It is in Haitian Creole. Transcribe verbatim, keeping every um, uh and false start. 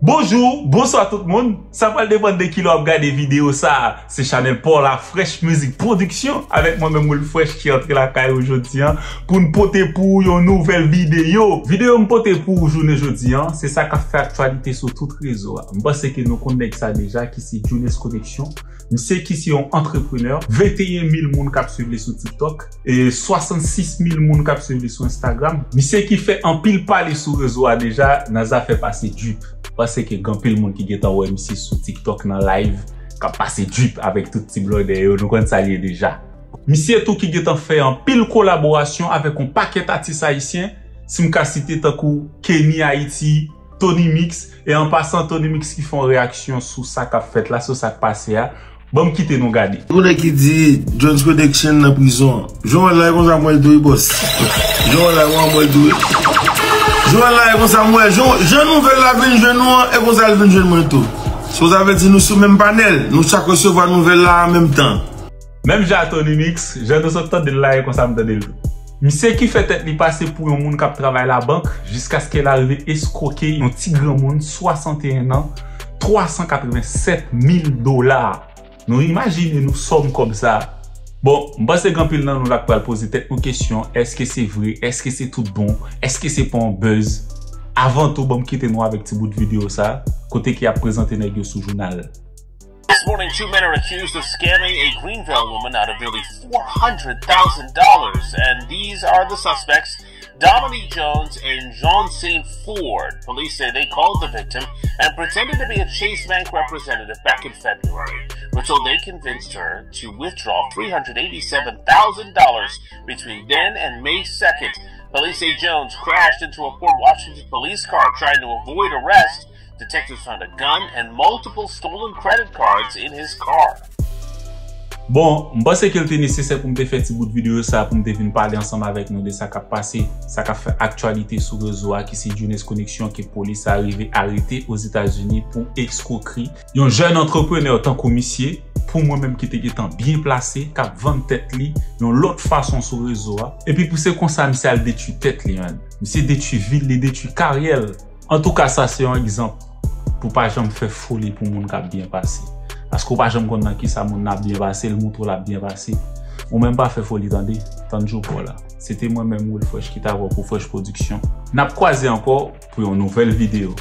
Bonjou, bonswa tout moun. Sa pral depann de kilè w ap gade videyo sa a. Se chanèl pa w la, Fresh Music Production, avèk mwen menm Will Fresh ki antre lakay ou jodi a pou n pote pou ou yon nouvèl videyo. Videyo m pote pou ou jounen jodi a, se sa k ap fè aktyalite sou tout rezo a. M panse ke nou konn nèg sa deja, ki se Djounès Connection. Misye ki se yon antreprenè, venteyen mil moun k ap swiv li sou TikTok, e swasannsis mil moun k ap swiv li sou Instagram. Misye ki fè anpil pale sou rezo a deja nan zafè pase drip. Panse ke gen anpil moun ki gentan wè misye sou TikTok nan live, k ap pase drip avèk tout ti blòdè yo, nou konn sa l ye deja. Misye tou ki gentan fè anpil kolaborasyon avèk yon pakèt atis ayisyen, si m ka site tankou Kenny Haiti, Tony Mix, e an pasan Tony Mix ki fè yon reyaksyon sou sa k ap fèt la, sou sa k pase a. Ban m kite nou gade. Yon nèg ki di Djounès Connection nan prizon an. Jan w wè l la, e konsa m wè l tou wi, bòs. Jan w wè l la, e konsa m wè l tou wi. Jan w wè l la, e konsa m wè. Jan, jan nouvèl la vin jwenn nou an, e konsa l vin jwenn mwen tou. So, sa vle di nou sou menm panèl. Nou chak resevwa nouvèl la an menm tan. Menm jan a Tony Mix, jan nou sot tande l la, e konsa m tande l tou. Misye ki fè tèt li pase pou yon moun k ap travay labank, jiskaske l arive eskwoke yon ti granmoun swasanteyen an, twa san katrevennsèt mil dola. Nou imajine nou sòm kòb sa. Bon, m panse gen anpil nan nou la k pral poze tèt nou kesyon, èske se vre, èske se tout bon, èske se pa yon buzz? Avan tou, ban m kite nou avèk ti bout videyo sa, kote ke y ap prezante nèg yo sou jounal. This morning, two men are accused of scamming a Greenville woman out of nearly four hundred thousand dollars, and these are the suspects, Dominique Jones and Jean Saint Ford. Police say they called the victim and pretended to be a Chase Bank representative back in February, until they convinced her to withdraw three hundred eighty-seven thousand dollars between then and May second. Police say Jones crashed into a Port Washington police car trying to avoid arrest. Detectives found a gun and multiple stolen credit cards in his car. Bon, m panse ke l te nesesè pou m te fè ti bout videyo sa pou m te vin pale ansanm avèk nou de sa k ap pase, sa k ap fè aktyalite sou rezo a, ki se Djounès Connection ke polis la rive arete Ozetazini pou eskwokri yon jèn antreprenè tankou misye, pou mwen menm ki te gentan byen plase, k ap vann tèt li yon lòt fason sou rezo a. Epi pou se konsa misye al detwi tèt li, menn. Misye detwi vi l, li detwi karyè l. Antouka, sa se yon egzanp pou pa janm fè foli pou moun k ap byen pase. Paske w pa janm konn nan kisa moun nan ap byen pase, l montre w l ap byen pase. Ou menm pa fè foli tande, tann jou pa w la. Se te mwen menm Will Fresh ki t avè w pou Fresh Production. N ap kwaze ankò pou yon nouvèl videyo.